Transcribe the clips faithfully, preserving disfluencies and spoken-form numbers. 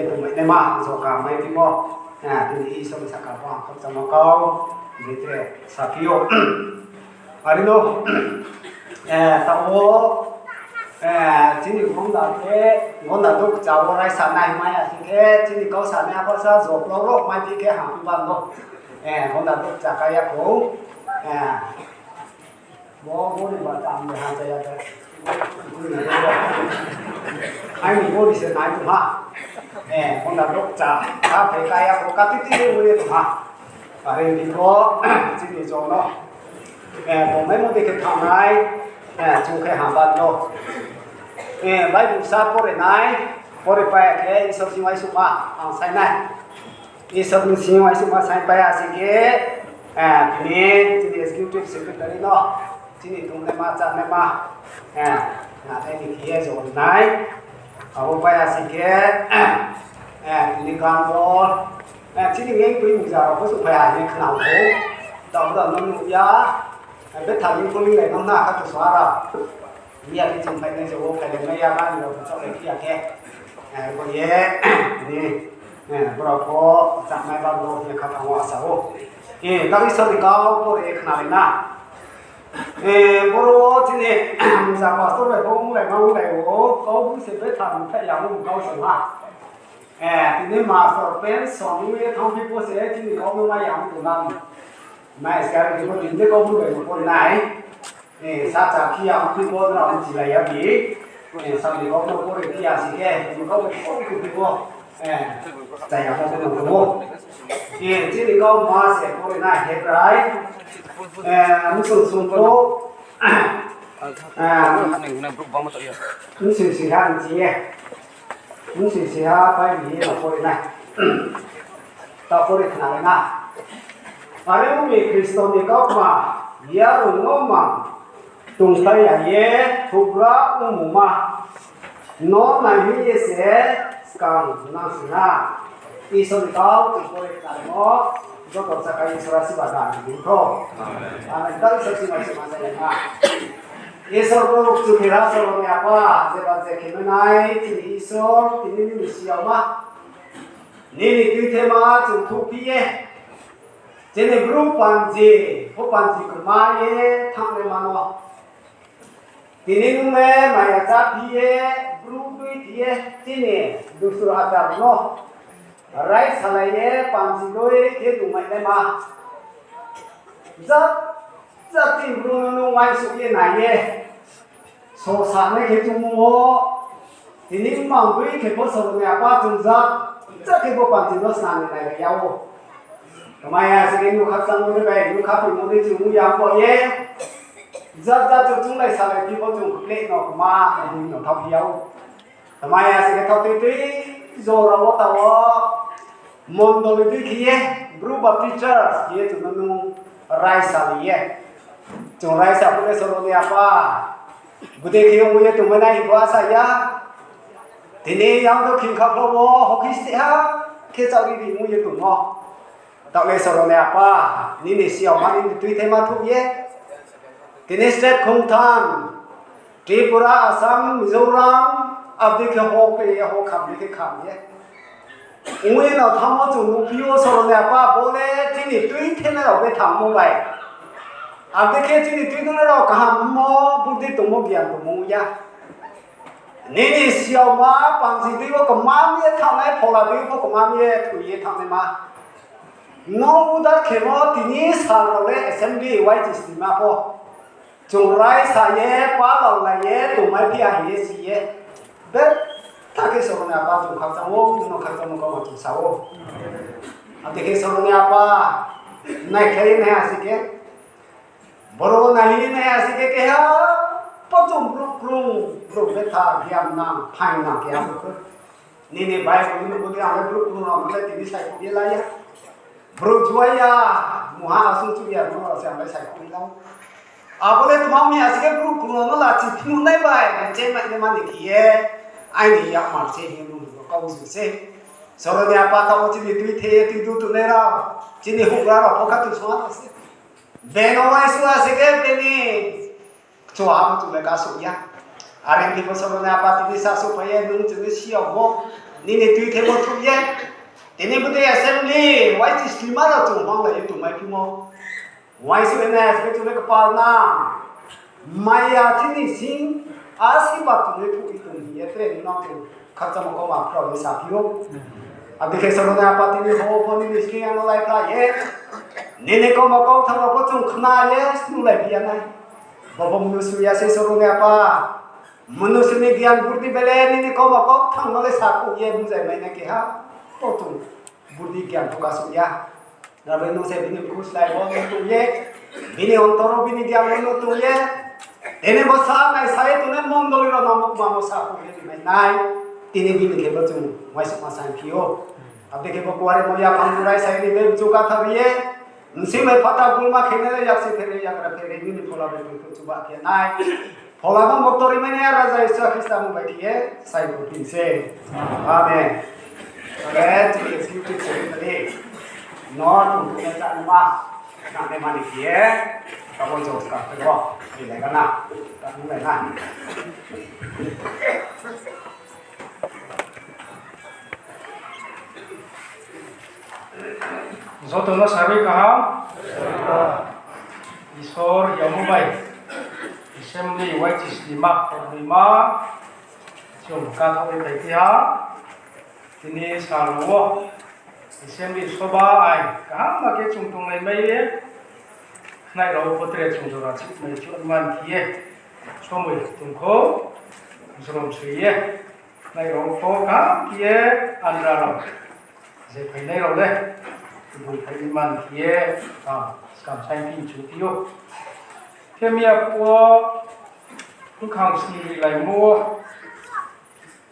ye tongmai naima joka mai phimo, tini Isor ni saka pho ang khakchangmo kau, bini tre saphi ou. Are no, taoh wo, chini gonda khe, gonda dukcha wo raisa nai mai ya sing khe, chini kau sanai apho sa joplo rao mai phi khe hangphi ban no. Gonda dukcha kaya khou. Bo boni ba tam de ha chaya de. Aini boni se nai tong ha. Gonda dukcha, ta phai kaya khou, katiti ri ye tong ha. Are ni pho, chini jono, tongmaimo dei khe thanng nai, chung khe hamba no. Bible sa pore nai, pore pai ya khe Isor sing uaisuhma ang sai nai. Isor ni sing uaisuhma sai pai ya sing khe, tini, chini executive secretary no, chini tongnaima chánaima, nanai ni khe ye jo nai. Abo pai ya sing khe, tini gan bo, chini ngai tui muja rao pho souhphai ya hing ye khna ou. Taoh bo no nuh ya, betha ni pho ni lai no na kha to so ara. Miya khe chung phainai je wo phailai mai ya, bani rao pho chaohlai phi ya khe. Bo ye, ni, brao pho chánai ba bo ye khaphang wo asa ou. Tari Isor ni kau pore khnalai na. Boro wo chini muja pastor bai pho onglai ma onglai ou, kau bu se betha ni phai ya ong kau se ma. Tini master pension ong ye thanngphi pho se chini kau no mai ya ong tong na. Mai skar khe bo tini kau bu bai pho nai. Sacha phi ya ong phi pho nrao mchilai ya bi. Sani kau no pore phi ya sing khe, tini kau bai pho phi pho. Chaya mo pho no pho. Chini kau ma se pore na Hebrai. Msung sung pho. Msung sing ha mchi ye. Msung sing ha pai bi ye no pore nai. Taoh pore khnalai na. Are ong mi Khristo ni kautma yarung no mang tongpai ya ye, houhgra ongmungma no nai hing ye se skang nang sing ha. Isor ni kau chung pore khnalaimo, joto saka Isor asiba da ni bung tho. Amen. Isor sing uaisuhma sai nai ma. Isor bo kchuther ha soro ni Apha, jeba je khe mai nai chini Isor, tini nini siyaoma Nini tuithema chung thuhphi ye, chini Bru panji, pho panji kma ye thanngnaima no. Tini nung le maya cháphi ye, Bru tuithi ye, chini dusur achar no raisalai ye, panji doi khe tongmainaima. Jat jat ni Bru no nung uaingsouh ye nai ye, sosa nai khe chungmo wo, tini mmang doi khe pho Soroni apa chung jat jat khe bo panji no snam ni nai ya ou. Kmai ya se khe nukha changmo ni bai, nukha pimo ni chung ya bo ye. Jat jat chung chunglai salai phi pho chung kle no kma, bini no thao phi ya ou. Kmai ya se khe thao tui tui, jora wo ta wo, mondoli dui khe ye, Bru Baptist Church khe ye chung no nung raisa li ye. Chung raisa phu le Soroni apa, bodei khe ong ye tongmai nai hing pho asa ya. Tini yang do khingkha pho wo, hokhi se ha, khe chaori ri ong ye tongmo. Taoh le Soroni apa, nini siyaoma nini tuithema thuh ye. Tini state khongtham, Tripura, Assam, Mizoram, abdei khe ho khe ye, ho kham ye khe kham ye. Ongwi no thanngmo chung nuhphi ou Soroni apa, bo le chini tuithema rao be thanngmo bai. Abdei khe chini tuithema rao kaham mo, budi tongmo, gian tongmo ya. Nini siyaoma panji dei wo kmam ye thanngnai, phola dei pho kmam ye thoi ye thanngnaima. No udar khemo tini sal rao le assembly Y T C ma pho. Chung raisa ye, palao lai ye, tongmai phi ya hing ye si ye. Betha khe Soroni apa chung khakchang ou, chung no khakchangmo kauma chung sa ou. Abdei khe Soroni apa, naikhlai nai ha si khe. Boro nai hing nai ha si khe keha, pho chung brouh krung, brouh betha, giam nang, phaing nang keha brouh. Nini Bible ni bodi ang le brouh krung rao no le tini saikhouh ye la ya. Brouh juai ya, mungha asung chuh ya, brouh rao se ang le saikhouh ye la ou. Abo le tma mi ha si khe brouh krung rao no lachi phnuh nai bai, chemai nai mani khe ye, aini yakmar se hing bung no kau ju se. Soroni apa taoh wo chini tuithe ye tuidu tongnai rao, chini houhgra rao pho kha tu song ha se. Beno uaingsouh ha se khe bini kchuha pho chung le kasouh ya. Are ong khe bo Soroni apa tini sasouhphai ye nung chini siyaomo, nini tuithemo thuh ye. Tini bodei assembly, Y T C ma rao chung manglai ye tongmai phimo. Uaingsouh ye nai ha se khe chung le kpal nang. Maya chini sing, asirbad chung le thuh ye tong hing ye tre no chung khakchangmo kauma phrao ni saphi ou. Abdei khe Soroni apa tini ho pho nini sing ano lai kha ye. Nini kauma kauthang rao pho chung khna ye, snulai phi ya nai. Bo pho mnusu ya se Soroni apa. Mnusu ni gian burdi bele nini kauma kauthang no le sakhouh ye buzai mai nai keha. Pho chung burdi gian pho kasouh ya. Rabai nung se bini khuslai wo no tong ye, bini ontor wo bini gian wo no tong ye, tini bo sa nai sa ye tongnai mondoli rao no mukma no sakhouh ye rimai nai, tini bini khe bo chung uaingsouhma saingphi ou. Abdei khe bo kuaremo yaphang no raisa ye ni dei mchu katha ri ye, bsing bai phathar gulma khe nai le yaksi phere yagra phere nini phola bai tong khe chuba khe nai. Phola no bo ktori mani Raja Isua Khrista mung bai khe ye sai bo phi se. Amen. Amen. Chini executive secretary no chung khe ta ma. Nang ne mani khe ye. Kabo jo ka khe bo. Ni lai na. Ka ni lai na. Joto no sarui kaham. Isor yamo bai assembly Y T C ni ma, ni ma, chung kathok ni bai khe ha. Tini sal wo assembly soba ai kaham ma khe chung tonglai mai ye. Khnai rao pho tre chung jora chikmai chuh man khe ye. Somoi tongkho, jrom soi ye. Nai rao pho kaham khe ye andra rao. Je phainai rao le, bung phai man khe ye, skam, skam sai phi chu phi ou. Khe miya phuh wo, bkhang sni ri lai mo,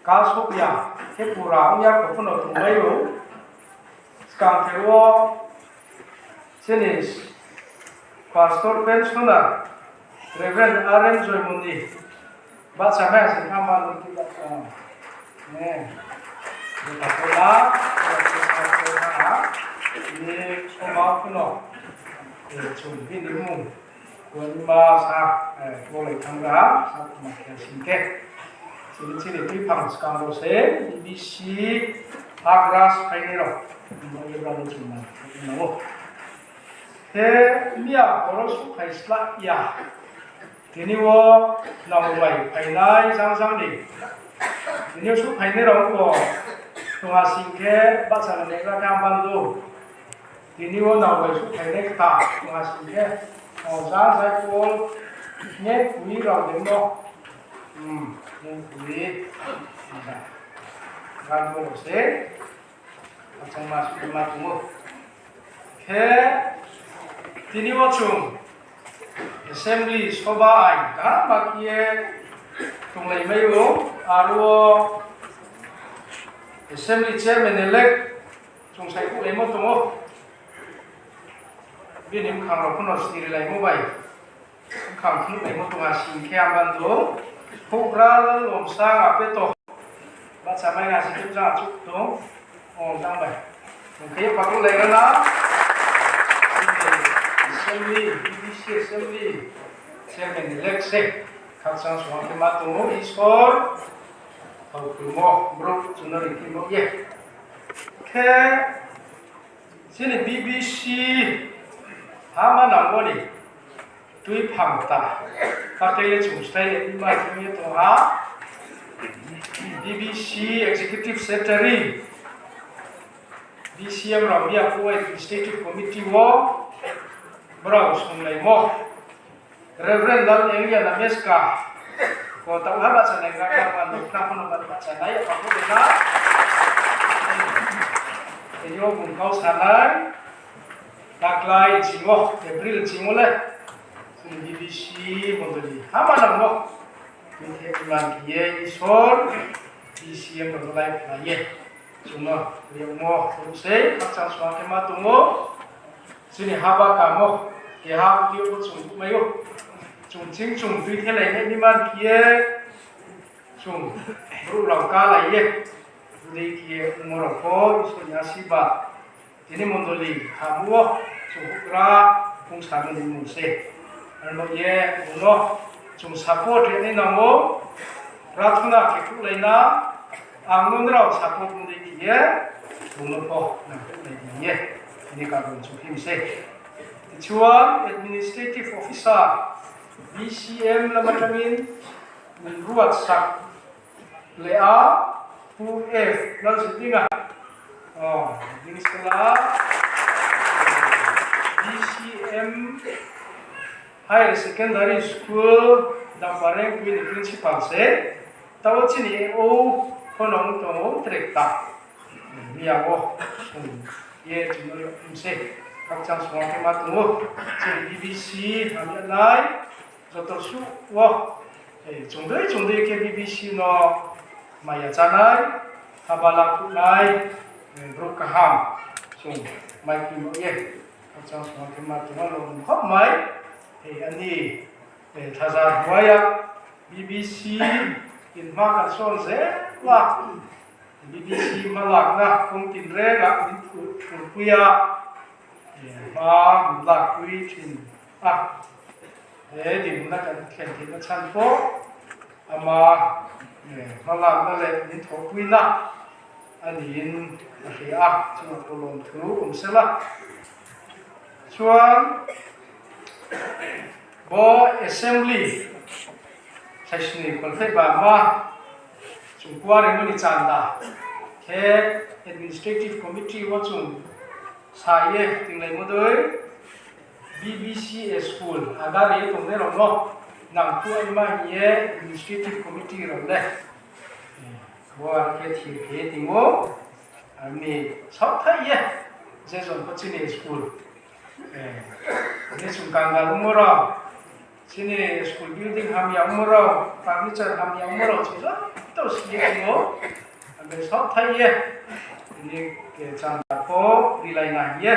ka sop ya, khe pura ong ya kho pho no tonglai ou. Skang khe wo, chini Pastor Pensioner Reverend R M Joymoni, bahcha mai ha se kha ma ni khe ba, ah, ne, ni kha pho la, ni kha pho la, ni soma pho no, eh, chung bini mung, kuan ma sa, eh, bolai thang ra, sa ma khe sing khe. Chini chini tuiphang skang rao se, B B C, Hagra sophainai rao, bo ye brao no chung nang nang ou. Khe miya horo souhphai slah ya. Tini wo nang bai phainai jang jang ni. Tini yo souhphainai rao pho tong ha sing khe bahcha nai nai ra khe hamba do. Tini wo nang bai souhphainai kta tong ha sing khe, o, jang jang Paul, nge kui rao de no. Hmm, nge kui. Gan bo rao se. Achang ma suh ma tong ou. Khe tini wo chung assembly soba ain kaham ba khe ye tonglai mai ou, aro assembly chairman elect chung saikhuhlaimo tong ou. Bini bkhang rao pho no siri laimo bai. Bkhang phnuh naimo tong ha sing khe hamba do. Houhgra lomsa nga peto. Bahcha mai nga se tuh jang achouh tong. O jang bai. Tong khe ye pakhouhlai ra na. Assembly, B B C Assembly chairman elect se. Khakchang song khe ma tong ou Isor. Thaohkhrumo brouh chung no ri khe mo ye. Khe chini B B C ha manang wo ni tuiphang ta. Kate ye chung style ma khe ye tong ha. B B C Executive Secretary, B C M rao miya phuh Administrative Committee wo brao songlaimo. Reverend Lal Elia Nameska. Ko taoh ha bahcha nai gra kha, ma nung khna pho no bahcha nai, apa pho de na. Tini yo bung kau sanai, taklai ching wo, April ching wo le, chini B B C mondoli ha manang wo, tini khe iman khe ye Isor, B C M rao no lai khlai ye. Chung no riyagmo brouh sei, khakchang song khe ma tong ou. Chini haba kamo, keha video pho chung nuhmai ou. Chung ching chung tui khelai nai ni man khe ye, chung brouh rao kálai ye. Bodei khe ye ongmo rao pho Isor ni asirbad. Tini mondoli khamu wo, chung houhgra ongsa no ni mung se. Aro no ye, bung no chung support ri nai nang ou, prarthana khe khuhlai na, ang no nrao support ong dei khe ye, bung no pho nang khuhlai di ye, tini karon chung phim se. Tichuan Administrative Officer, B C M lama tamin, ruat sak, le a, pu F, lal se tinga. O, bini skala, B C M Higher Secondary School, Dampareng, bini principal se. Taoh chini o, pho no ong tong ou, tre kta. Miya wo, sung ye, chung no ri se. Khakchang song khe ma tong ou, chini B B C, hamya nai. Joto suh wo, eh, chung dei chung dei khe B B C no maya chánai, haba lakhouhnai, eh, brouh kaham chung mai khe nuh ye. Khakchang song khe ma tongma no mungkhouh mai, eh, ani, eh, thaja huaya B B C in ma ka son se la. B B C ma lak na kong tin re lak ni phu-, phurpui ya. Eh, ma lak pui tin. Ah. Eh, di na kan khen tin na chan pho. Ama, eh, ma lak na le ni thopui na. Ani in, eh, ah, chung ko lom thu, um se la. Chuan, bo assembly, saisni kolpheh ba ma, chung kuaremo ni chanda, khe administrative committee wo chung sa ye tinglaimo dei, B B C A school, agari ye tongnai rao no, nang phuh ma hing ye administrative committee rao le. Bo ar khe thir khe timo, ami saohthaih ye, je jon pho chini school. Eh, je chung kangal ongmo rao, chini school building hamya ongmo rao, furniture hamya ongmo rao, chung joto si ye timo. Ami saohthaih ye, ini ke chanda pho rilai na hing ye.